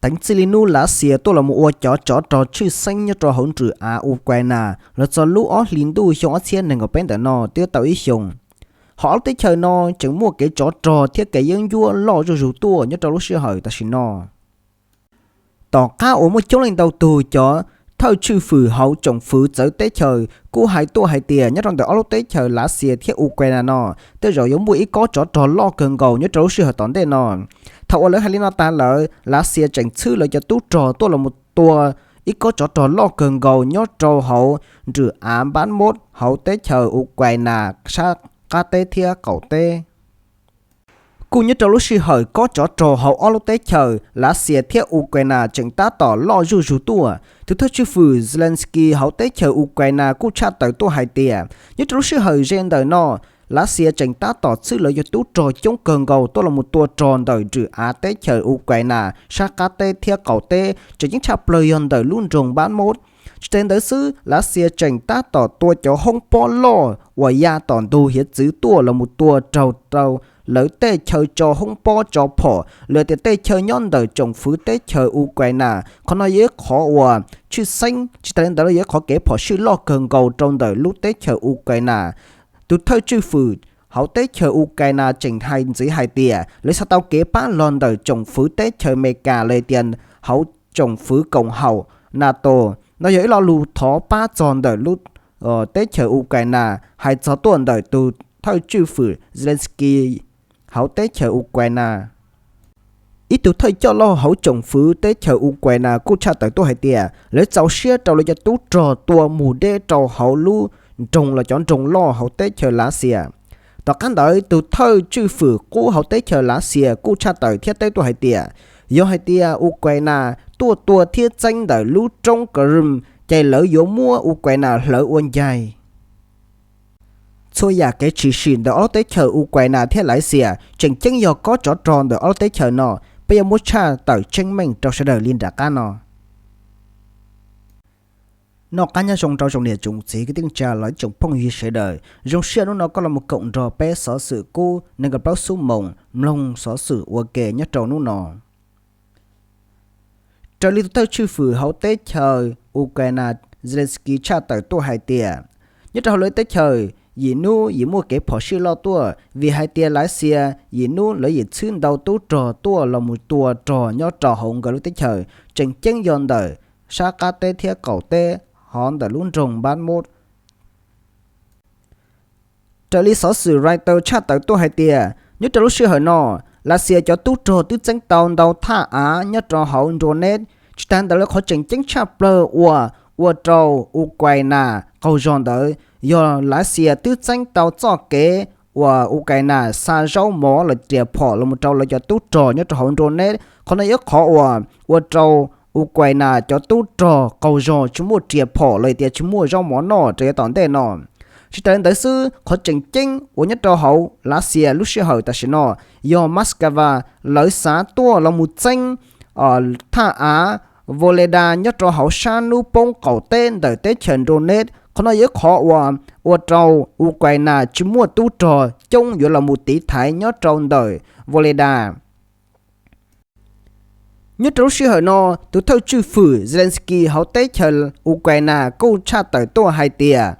Teev txij li hnub Lav Xias tuaj los mus ua cov tsov rog tshwj xeeb nyob rau hauv nrwm av Ukraina los txog lub ob hlis ntuj xyoo ob txhiab nees nkaum peb ntawm no twb tau ib xyoos, hos ob lub teb chaws no tseem muaj kev tsov rog thiab kev yeeb ncuab loj zuj zus tuaj nyob rau lub sij hawm tam sim no. Tom qab uas muaj coob leej ntau tug cov thawj tswj fwm hauv tsoom fwv txawv teb chaws kuj hais tuaj hais tias nyob rau ntawm ob lub teb chaws Lav Xias thiab Ukraina no tej zaum yuav muaj ib kob tsov rog loj kawg nkaus nyob rau lub sij hawm tom ntej no. Thaum uas lawv hais li no tas lawm, Lav Xias tseem txhwb lawv cov tub rog tuaj los mus tua ib kob tsov rog loj kawg nkaus nyob rau hauv nrwm av Bakhmut hauv teb chaws Ukraina sab qab teb thiab qaum teb. Kuj nyob rau lub sij hawm kob tsov rog hauv ob lub teb chaws Lav Xias thiab Ukraina tseem tab tom loj zuj zus tuaj, tus thawj tswj fwm Zelensky hauv teb chaws Ukraina kuj tshaj tawm tuaj hais tias nyob rau lub sij hawm ze ntawm no, Lav Xias tseem tab tom txhwb lawv cov tub rog coob kawg nkaus tuaj los mus tua rog ntawm nrwm av teb chaws Ukraina sab qab teb thiab qaum teb, tseem ceeb tshaj plaws yog ntawm lub nroog Bakhmut. Tsis tas li ntawd xwb, Lav Xias tseem tab tom tua cov hoob pob loj uas ya tom ntug hiav txwv tuaj los mus tua raug rau lawv tej chaw tso hoob pob tso phom los tias tej chaw nyob ntawm tsoom fwv teb chaws Ukraina. Qhov no yog ib qhov uas tshwj xeeb, tsis tas li ntawd los yog ib qhov kev phom sij loj kawg nkaus rau ntawm lub teb chaws Ukraina. Tus thawj tswj fwm hauv teb chaws Ukraina tseem hais ntxiv hais tias lawv xav tau kev pab los ntawm tsoom fwv teb chaws Amelikas los tias hauv tsoom fwv koom haum NATO. No yog ib lo lus thov pab txog ntawm lub teb chaws Ukraina hais txog tuaj ntawm tus thawj tswj fwm Zelensky hauv teb chaws Ukraina. Ib tug thawj coj loj hauv tsoom fwv teb chaws Ukraina kuj tshaj tawm tuaj hais tias lawv txaus siab rau lawv cov tub rog tua mus deb rau hauv lub nroog los cov nroog loj hauv teb chaws Lav Xias. Tom qab ntawd tus thawj tswj fwm qub hauv teb chaws Lav Xias kuj tshaj tawm thiab teb tuaj hais tias yog hais tias Ukraina tuaj tua thiab txeeb ntawm lub roob Crimea ces lawv yuav muab Ukraina hlawv ua ncaig. Txhua yam kev tshwm sim ntawm ob lub teb chaws Ukraina thiab Lav Xias tseem ceeb yog kob tsov rog ntawm ob lub teb chaws no. Peb yuav muab tshaj tawm tseeb meej rau sawv daws li nram qab no. Noj qab nyob zoo rau tsoom niam tsoom txiv kwv tij neej tsa los ib tsoom phooj ywg sawv daws. Zoo siab hnub no koj los mus koom nrog peb xov xwm kub nees nkaum plaub xuab moos mloog xov xwm ua ke nyob rau hnub no. Raws li tus thawj tswj fwm hauv teb chaws Ukraina Zelensky tshaj tawm tuaj hais tias nyob rau hauv lawv teb chaws yim hnub yim muaj kev phom sij loj tuaj vim hais tias Lav Xias yim hnub lawv yim txhwb ntau tub rog tuaj los mus tua rog nyob rau hauv nkawd lub teb chaws, tseem ceeb yog ntawm sab qab teb thiab qaum teb hov ntawm lub nroog Bakhmut. Raws li xov xwm Reuters tshaj tawm tuaj hais tias nyob rau lub sij hawm no, Lav Xias cov tub rog twb txeeb tau ntau thaj av nyob rau hauv Donetsk. Tsis tas ntawd lawv qhov tseem ceeb tshaj plaws uas ua rau Ukraina qaug zog ntawd yog Lav Xias twb txeeb tau txoj kev uas Ukraina xa zaub mov los riam phom los mus rau lawv cov tub rog nyob rau hauv Donetsk. Qhov no yog qhov uas ua rau Ukraina cov tub rog qaug zog tsis muaj riam phom los tias tsis muaj zaub mov noj rau yav tom ntej no. Tsis tas li ntawd xwb, qhov tseem ceeb uas nyob rau hauv Lav Xias lub sij hawm tam sim no yog Moscow lawv xav tuaj los mus txeeb thaj av Voleda nyob rau hauv sab hnub poob qaum teb ntawm teb chaws Donetsk. Qhov no yog qhov uas ua rau Ukraina tsis muaj tub rog coob yuav los mus tiv thaiv nyob rau ntawm Voleda. Nyob rau lub sij hawm no, tus thawj tswj fwm Zelensky hauv teb chaws Ukraina kuj tshaj tawm tuaj hais tias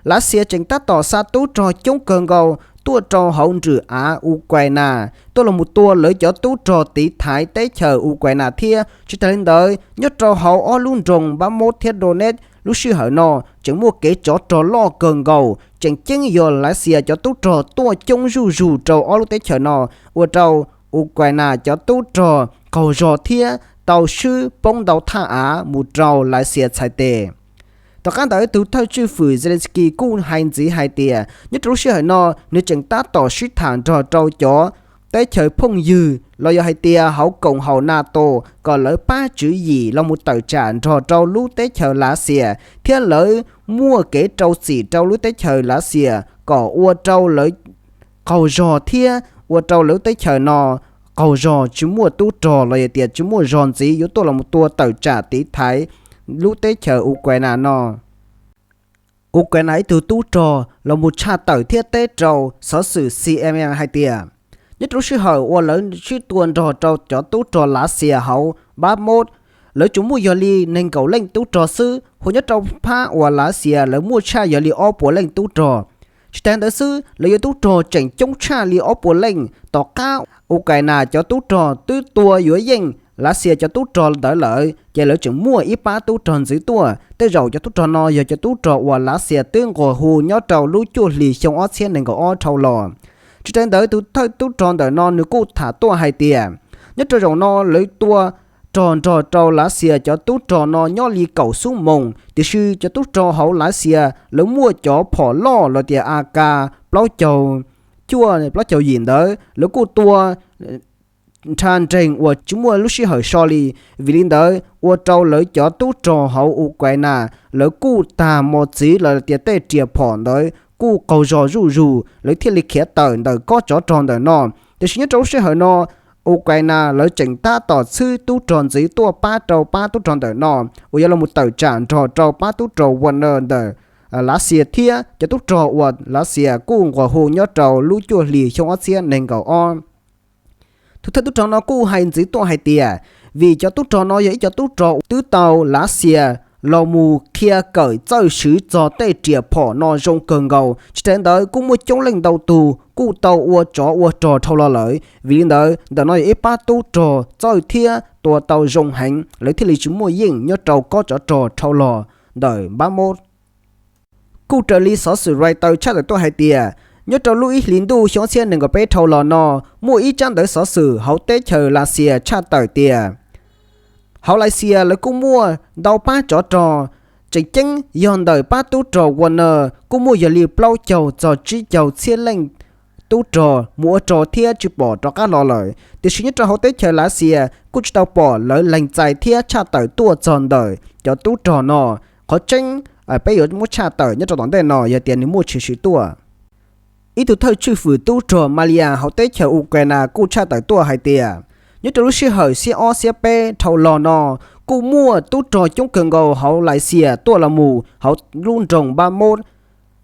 Lav Xias tseem tab tom xa tub rog coob kawg nkaus tuaj rau hauv nrwm av Ukraina, tuaj los mus tua lawv cov tub rog tiv thaiv teb chaws Ukraina thiab. Tsis tas li ntawd, nyob rau hauv ob lub nroog Bakhmut thiab Donetsk lub sij hawm no tseem muaj kev tsov rog loj kawg nkaus, tseem ceeb yog Lav Xias cov tub rog tuaj coob zuj zus rau ob lub teb chaws no, ua rau Ukraina cov tub rog qaug zog thiab tau swb poob ntau thaj av mus rau Lav Xias txhais tes. Tom qab ntawd, tus thawj tswj fwm Zelensky kuj hais ntxiv hais tias nyob rau lub sij hawm no nws tseem tab tom sib tham nrog rau cov teb chaws phooj ywg los yog hais tias hauv koom haum NATO kom lawv pab tswv yim los mus tawm tsam nrog rau lub teb chaws Lav Xias thiab lawv muaj kev rau txim rau lub teb chaws Lav Xias kom ua rau lawv qaug zog thiab ua rau lawv lub teb chaws no qaug zog tsis muaj tub rog los yog tias tsis muaj zog ntxiv yuav tuaj los mus tua tawm tsam tiv thaiv lub teb chaws Ukraina no. Ukraina ib tug tub rog los mus tshaj tawm thiab teb rau xov xwm CNN hais tias nyob rau lub sij hawm uas lawv sib tua nrog rau cov tub rog Lav Xias hauv Bakhmut, lawv tsuas muaj yog li nees nkaum leej tub rog xwb, hos nyob rau phab uas Lav Xias lawv muaj tshaj yog li ob puas leej tub rog. Tsis tas ntawd xwb, lawv yuav tub rog tseem coob tshaj li ob puas leej. Tom qab Ukraina cov tub rog twb tua yuav yeej Lav Xias cov tub rog ntawd lawm, ces lawv tseem muaj ib pab tub rog ntxiv tuaj. Tej zaum cov tub rog no yog cov tub rog uas Lav Xias twb nquag hu nyob rau lub cuaj hlis xyoo ob txhiab nees nkaum ob dhau los. Tsis tas ntawd, tus thawj tub rog ntawm no nws kuj tham tuaj hais tias nyob rau zaum no lawv tua rog nrog rau Lav Xias cov tub rog no nyob li kaum xuab moos, tiam sis cov tub rog hauv Lav Xias lawv muaj cov phom loj los tias A K plaub caug cuaj plaub caug yim ntawd, lawv kuj tua nrha nreeg uas tsis muaj lub sij hawm so li. Vim li ntawd ua rau lawv cov tub rog hauv Ukraina lawv kuj tag mos txwv los tias tej riam phom ntawd kuj qaug zog zuj zus, lawv thiaj li khiav tawm ntawm kob tsov rog ntawm no. Tiam sis nyob rau lub sij hawm no, Ukraina lawv tseem tab tom txhwb tub rog ntxiv tuaj pab rau pab tub rog ntawm no uas yuav los mus tawm tsam nrog rau pab tub rog Wagner ntawm Lav Xias thiab cov tub rog uas Lav Xias kuj nquag hu nyob rau lub cuaj hlis xyoo ob txhiab nees nkaum ob. Tus thawj tub rog no kuj hais ntxiv tuaj hais tias vim cov tub rog no yog ib cov tub rog twb tau Lav Xias los mus qhia kawm txawj swv txog tej riam phom no zoo kawg nkaus, tsis tas ntawd kuj muaj coob leej ntau tus kuj tau ua tsov ua rog dhau los lawm. Vim li ntawd ntawm no yog ib pab tub rog txawj thiab tua tau zoo heev, lawv thiaj li tsis muaj yeej nyob rau kob tsov rog dhau los ntawm Bakhmut. Kuj raws li xov xwm Reuters tshaj tawm tuaj hais tias nyob rau lub ib hlis ntuj xyoo ob txhiab nees nkaum peb dhau los no, muaj ib tsab ntawv xov xwm hauv teb chaws Lav Xias tshaj tawm tias hauv Lav Xias lawv kuj muaj ntau pab tsov rog, tseem ceeb yog ntawm pab tub rog Wagner kuj muaj yog li plaub caug txog tsib caug txhiab leej tub rog mus ua rog thiab tsis pom rov qab los lawm. Tiam sis nyob rau hauv teb chaws Lav Xias kuj tsis tau pom lawv lees txais thiab tshaj tawm tuaj txog ntawm cov tub rog no. Qhov tseeb peb yuav muab tshaj tawm nyob rau tom ntej no yog tias nws muaj tshwm sim tuaj. Ib tug thawj tswj fwm tub rog Malia hauv teb chaws Ukraina kuj tshaj tawm tuaj hais tias nyob rau lub sij hawm xiab ob xiab peb dhau los no, kuj muaj tub rog coob kawg nkaus hauv Lav Xias tuaj los mus hauv lub nroog Bakhmut.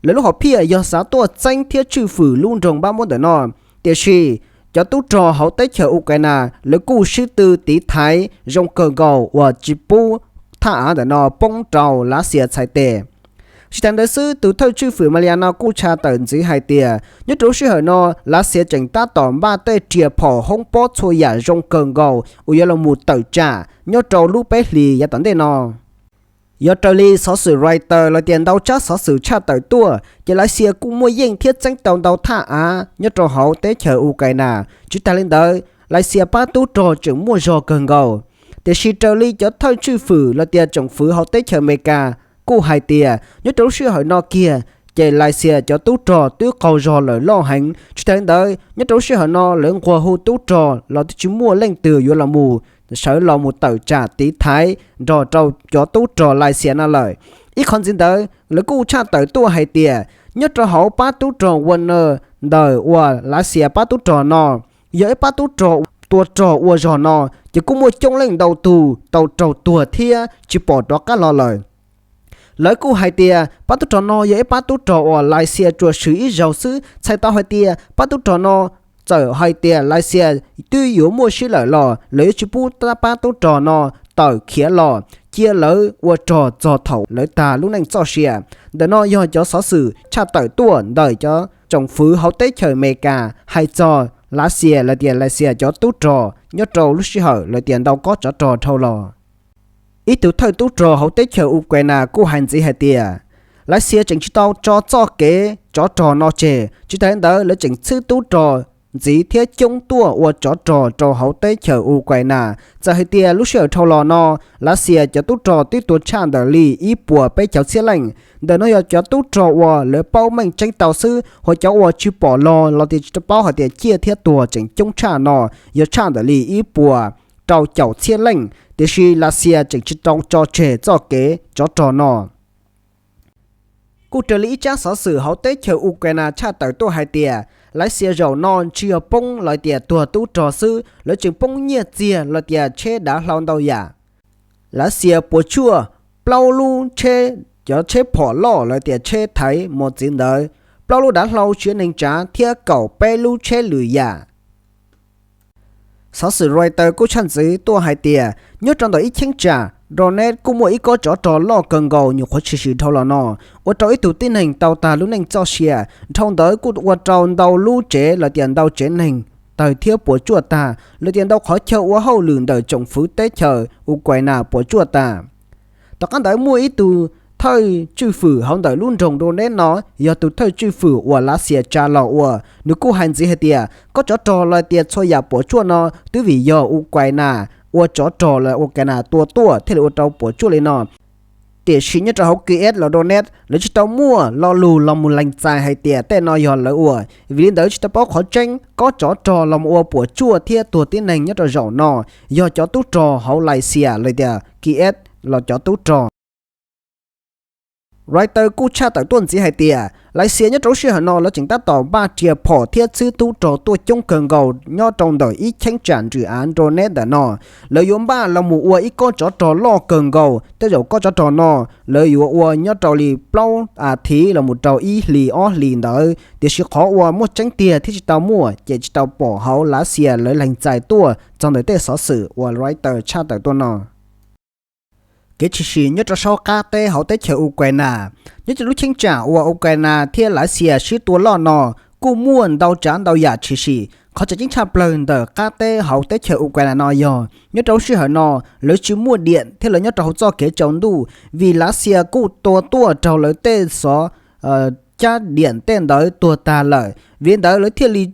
Lawv lub hom phiaj yog xav tuaj txeeb thiab tswj fwm lub nroog Bakhmut ntawm no, tiam sis cov tub rog hauv teb chaws Ukraina lawv kuj sib tw tiv thaiv zoo kawg nkaus uas tsis pub thaj av ntawm no poob rau Lav Xias txhais tes. Tsis tas ntawd xwb, tus thawj tswj fwm Malia no kuj tshaj tawm ntxiv hais tias nyob rau lub sij hawm no Lav Xias tseem tab tom npaj tej riam phom hoob pob txhua yam zoo kawg nkaus uas yuav los mus tawm tsam nyob rau lub peb hlis yav tom ntej no. Yog raws li xov xwm Reuters los tias ntau tsab xov xwm tshaj tawm tuaj ces Lav Xias kuj muaj yeej thiab txeeb tau ntau thaj av nyob rau hauv teb chaws Ukraina. Tsis tas li ntawd, Lav Xias pab tub rog tseem muaj zog kawg nkaus. Tiam sis raws li cov thawj tswj fwm los tias tsoom fwv hauv teb chaws Amelikas kuj hais tias nyob rau lub sij hawm no kiag ces Lav Xias cov tub rog twb qaug zog lawm loj heev. Tsis tas li ntawd, nyob rau lub sij hawm no lawv nquag hu tub rog los twb tsis muaj leej twg yuav los mus sawv los mus tawm tsam tiv thaiv nrog rau cov tub rog Lav Xias no lawm. Ib qhov ntxiv ntawd, lawv kuj tshaj tawm tuaj hais tias nyob rau hauv pab tub rog Wagner ntawm uas Lav Xias pab tub rog no, yog ib pab tub rog tua rog ua zog no ces kuj muaj coob leej ntau tus tau raug tuag thiab tsis pom rov qab los lawm. Lawv kuj hais tias pab tub rog no yog ib pab tub rog uas Lav Xias tsuas swv ib zaug xwb, txhais tau hais tias pab tub rog no txawm hais tias Lav Xias twb yuav muaj siab lawm los lawv yuav tsis pub pab tub rog no tawm khiav los, cia lawv ua rog txog thaum lawv tag lub neej txoj sia. Ntawm no yog cov xov xwm tshaj tawm tuaj ntawm cov tsoom fwv hauv teb chaws Amelikas hais txog Lav Xias los tias Lav Xias cov tub rog nyob rau lub sij hawm los tias ntau kob tsov rog dhau los. Ib tug thawj tub rog hauv teb chaws Ukraina kuj hais ntxiv hais tias Lav Xias tseem tsis tau tso txoj kev tsov rog no tseg, tsis tas li ntawd lawv tseem txhwb tub rog ntxiv thiab coob tuaj ua tsov rog rau hauv teb chaws Ukraina. Txawm hais tias lub sij hawm dhau los no Lav Xias cov tub rog twb tua tshaj ntawm li ib puas peb caug txhiab leej. Ntawm no yog cov tub rog uas lawv paub meej tseeb tau xwb, hos cov uas tsis pom los los tias tsis paub hais tias ciaj thiab tuag tseem coob tshaj no yog tshaj ntawm li ib puas rau caum txhiab leej. Tiam sis Lav Xias tseem tsis tau tso tseg txoj kev tsov rog no. Kuj raws li ib tsab xov xwm hauv teb chaws Ukraina tshaj tawm tuaj hais tias Lav Xias zaum no tsis yog poob los tias tuag tub rog xwb, lawv tseem poob nyiaj txiag los tias tsheb dav hlau ntau yam. Lav Xias puas tsuaj plaub lub tsheb, cov tsheb phom loj los tias tsheb thaiv mos txwv ntawd, plaub lub dav hlau tsiv neeg tsav thiab kaum peb lub tsheb lwm yam. Xov xwm Reuters kuj tshaj ntxiv tuaj hais tias nyob rau ntawm ib cheeb tsam Donetsk kuj muaj ib kob tsov rog loj kawg nkaus nyuam qhuav tshwm sim dhau los no, ua rau ib tug tib neeg tau tag lub neej txoj sia. Dhau ntawd kuj ua rau ntau lub tsev los tias ntau tsev neeg tawg thiab puas tsuaj tag, los tias ntau qhov chaw ua hauj lwm ntawm tsoom fwv teb chaws Ukraine puas tsuaj tag. Tom qab ntawd muaj ib tug thawj tswj fwm hauv ntawm lub nroog Donetsk no, yog tus thawj tswj fwm uas Lav Xias tsa los ua, nws kuj hais ntxiv hais tias kob tsov rog los tias txhua yam puas tsuaj no twb vim yog Ukraine ua tsov rog los Ukraine tua tuaj thiaj li ua rau puas tsuaj li no. Tiam sis nyob rau hauv Kiev los Donetsk lawv tsis tau muaj lo lus los mus lees txais hais tias tej no yog lawv ua, vim li ntawd tsis tau paub qhov tseeb kob tsov rog los mus ua puas tsuaj thiab tuag tib neeg nyob rau zaum no yog cov tub rog hauv Lav Xias los tias Kiev los cov tub rog. Reuters kuj tshaj tawm tuaj ntxiv hais tias Lav Xias nyob rau lub sij hawm no lawv tseem tab tom npaj riam phom thiab txhwb tub rog tuaj coob kawg nkaus nyob rau ntawm ib cheeb tsam ntsws av Donetsk ntawm no. Lawv yuav npaj los mus ua ib kob tsov rog loj kawg nkaus, tej zaum kob tsov rog no lawv yuav ua nyob rau li plaub as thiv los mus rau ib hlis ob hlis ntawd, tiam sis qhov uas muaj tseeb tiag thiab tsis tau muaj ces tsis tau pom hauv Lav Xias lawv lees txais tuaj txog ntawm tej xov xwm uas Reuters tshaj tawm tuaj no. Kev tshwm sim nyob rau sab qab teb hauv teb chaws Ukraine. Nyob rau lub cheeb tsam uas Ukraine thiab Lav Xias sib tua loj no kuj muaj ntau tsav ntau yam tshwm sim. Qhov tseem ceeb tshaj plaws ntawm qab teb hauv teb chaws Ukraine no yog nyob rau lub sij hawm no lawv tsis muaj diam thiab lawv nyob rau hauv txoj kev tsaus ntuj, vim Lav Xias kuj tua tuaj raug lawv tej xov cab diam tej ntawd tuag tag lawm. Vim li ntawd lawv thiaj li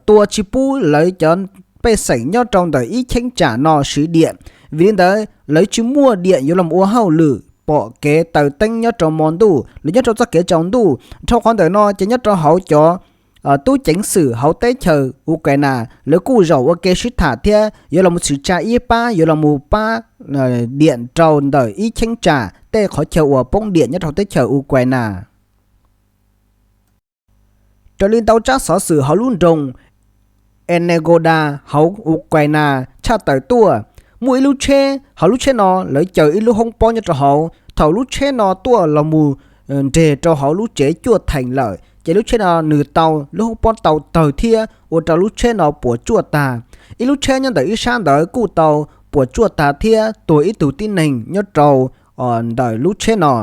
tua tsis pub lawv cov pej xeem nyob rau ntawm ib cheeb tsam no siv diam. Vim li ntawd lawv tsis muaj diam yuav los ua hauj lwm pom kev taws teeb nyob rau hmo ntuj los nyob rau txoj kev tsaus ntuj. Dhau qhov ntawm no ces nyob rau hauv cov tub ceev xwm hauv teb chaws Ukraine lawv kuj zaum ua ke sib tham thiab yuav los mus txhwm tsa ib pab yuav los mus pab diam rau ntawm ib cheeb tsam tej qhov chaw uas poob diam nyob rau hauv teb chaws Ukraine. Raws li ntau tsab xov xwm hauv lub nroog Enegorda hauv Ukraine tshaj tawm tuaj, muaj ib lub tsheb, hauv lub tsheb no lawv caw ib lub hoob pob nyob rau hauv. Thaum lub tsheb no tuaj los mus nres rau hauv lub tsev cuaj theem lawm ces lub tsheb no nws tau lub hoob pob tau tawg thiab ua rau lub tsheb no puas tsuaj tag. Ib lub tsheb nyob ntawm ib sab ntawd kuj tau puas tsuaj tag thiab tuag ib tug tib neeg nyob rau ntawm lub tsheb no.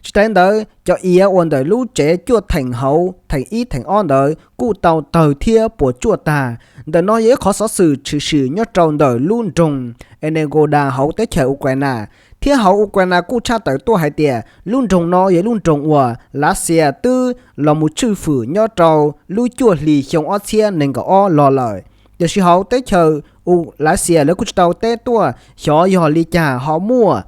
Tsis tas li ntawd cov iav uas ntawm lub tsev cuaj theem hauv theem ib theem ob ntawd kuj tau tawg thiab puas tsuaj tag. Ntawm no yog ib qhov xov xwm tshwm sim nyob rau ntawm lub nroog Enegorda hauv teb chaws Ukraine. Thiab hauv Ukraine kuj tshaj tawm tuaj hais tias lub nroog no yog lub nroog uas Lav Xias twb los mus tswj fwm nyob rau lub cuaj hlis xyoo ob txhiab nees nkaum ob los lawm. Tiam sis hauv teb chaws Lav Xias lawv kuj tsis tau teb tuaj xyov yog li cas ho muaj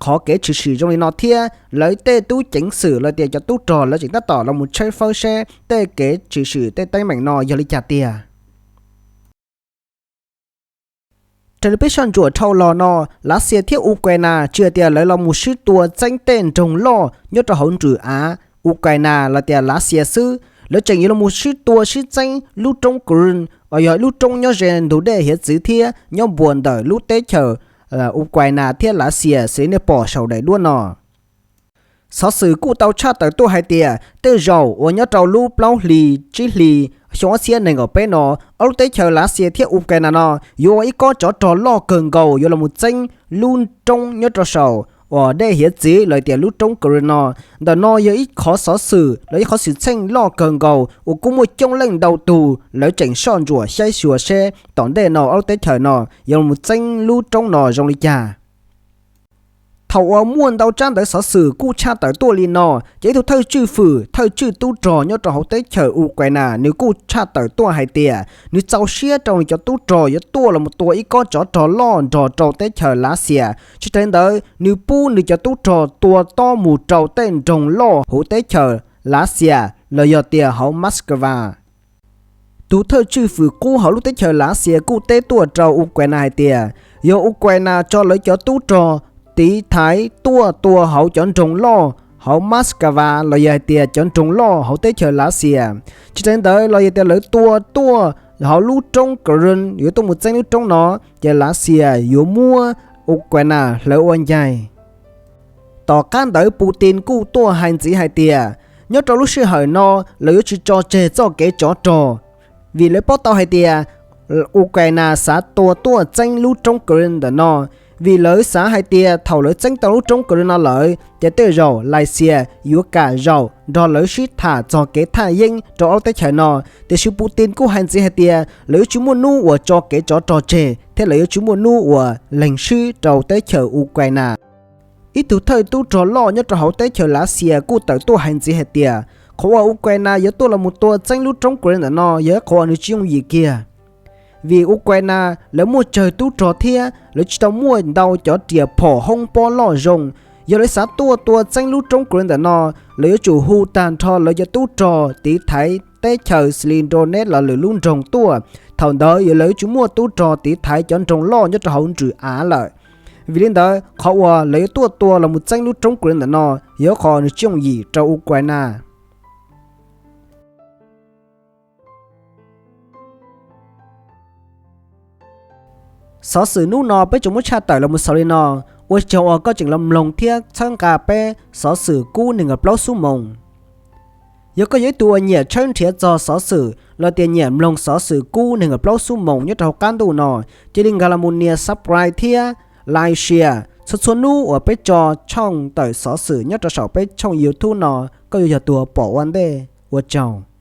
qhov kev tshwm sim zoo li no thiab lawv tej tub ceev xwm los tias cov tub rog lawv tseem tab tom los mus tshawb fawb seb tej kev tshwm sim tej teeb meem no yog li cas tiag. Raws li peb soj ntsuam dhau los no, Lav Xias thiab Ukraine tsis hais tias lawv los mus sib tua txeeb tej nroog loj nyob rau hauv ntsws av Ukraine los tias Lav Xias xwb, lawv tseem yuav los mus sib tua sib txeeb lub roob Crimea uas yog lub roob nyob ze ntug dej hiav txwv thiab nyob npuas ntawm lub teb chaws Ukraine thiab Lav Xias xws li nej pom saum daim duab no. Xov xwm kuj tau tshaj tawm tuaj hais tias tej zaum uas nyob rau lub plaub hlis tsib hlis xyoo ob txhiab nees nkaum peb no, ob lub teb chaws Lav Xias thiab Ukraine no yuav ua ib kob tsov rog loj kawg nkaus yuav los mus txeeb lub roob nyob rau saum uas dej hiav txwv los tias lub roob Crimea no. Ntawm no yog ib qhov xov xwm los ib qhov xwm txheej loj kawg nkaus uas kuj muaj coob leej ntau tug lawv tseem soj ntsuam saib xyuas seb tom ntej no ob lub teb chaws no yuav los mus txeeb lub roob no zoo li cas. Thaum uas muaj ntau tsab ntawv xov xwm kuj tshaj tawm tuaj li no, ces ib tug thawj tswj fwm thawj tswj tub rog nyob rau hauv teb chaws Ukraine nws kuj tshaj tawm tuaj hais tias nws txaus siab rau nws cov tub rog yuav tuaj los mus tua ib kob tsov rog loj nrog rau teb chaws Lav Xias. Tsis tas li ntawd nws pub nws cov tub rog tua tob mus rau tej nroog loj hauv teb chaws Lav Xias los yog tias hauv Moscow. Tus thawj tswj fwm qub hauv lub teb chaws Lav Xias kuj teb tuaj rau Ukraine hais tias yog Ukraine tso lawv cov tub rog tiv thaiv tuaj tua hauv cov nroog loj hauv Moscow los yog hais tias cov nroog loj hauv teb chaws Lav Xias. Tsis tas li ntawd los yog tias lawv tua tuaj hauv lub roob Crimea yuav tuaj mus txeeb lub roob no, ces Lav Xias yuav muab Ukraine hlawv ua ncaig. Tom qab ntawd Putin kuj tuaj hais ntxiv hais tias nyob rau lub sij hawm no lawv yuav tsis tso tseg txoj kev tsov rog, vim lawv paub tau hais tias Ukraine xav tua tuaj txeeb lub roob Crimea ntawm no, vim lawv xav hais tias thaum lawv txeeb tau lub roob Crimea no lawm ces tej zaum Lav Xias yuav kam zaum nrog lawv sib tham txog kev thaj yeeb rau ob lub teb chaws no. Tiam sis Putin kuj hais ntxiv hais tias lawv yuav tsis muaj hnub uas tso kev tsov rog tseg thiab lawv yuav tsis muaj hnub uas lees swb rau teb chaws Ukraine. Ib tug thawj tub rog loj nyob rau hauv teb chaws Lav Xias kuj tawm tuaj hais ntxiv hais tias qhov uas Ukraine yuav tuaj los mus tua txeeb lub roob Crimea ntawm no yog ib qhov uas nws tsis yooj yim kiag, vim Ukraine lawv muaj tsawg tub rog thiab lawv tsis tau muaj ntau cov riam phom hoob pob loj zoo. Yog lawv xav tuaj tua txeeb lub roob Crimea ntawm no, lawv yuav tsum hu tag nrho lawv cov tub rog tiv thaiv teb chaws Severodonetsk los lwm lub nroog tuaj. Thaum ntawd yog lawv yuav tsis muaj tub rog tiv thaiv cov nroog loj nyob rau hauv nrwm av lawm. Vim li ntawd qhov uas lawv yuav tuaj tua los mus txeeb lub roob Crimea ntawm no yog qhov nws tsis yooj yim rau Ukraine. Xov xwm hnub no peb tsuas muab tshaj tawm los mus xaus li no. Ua tsaug uas koj tseem los mloog thiab txhawb nqa peb xov xwm kub nees nkaum plaub xuab moos. Yog koj yog ib tug uas nyiam tshawb nrhiav txog xov xwm los tias nyiam mloog xov xwm kub nees nkaum plaub xuab moos nyob rau hauv qab ntuj no, cia li nkag los mus nias subscribe thiab like, share txhua txhua hnub uas peb tso tshooj tawm xov xwm nyob rau saum peb tshooj YouTube no, koj yuav yog tus uas pom ua ntej. Ua tsaug.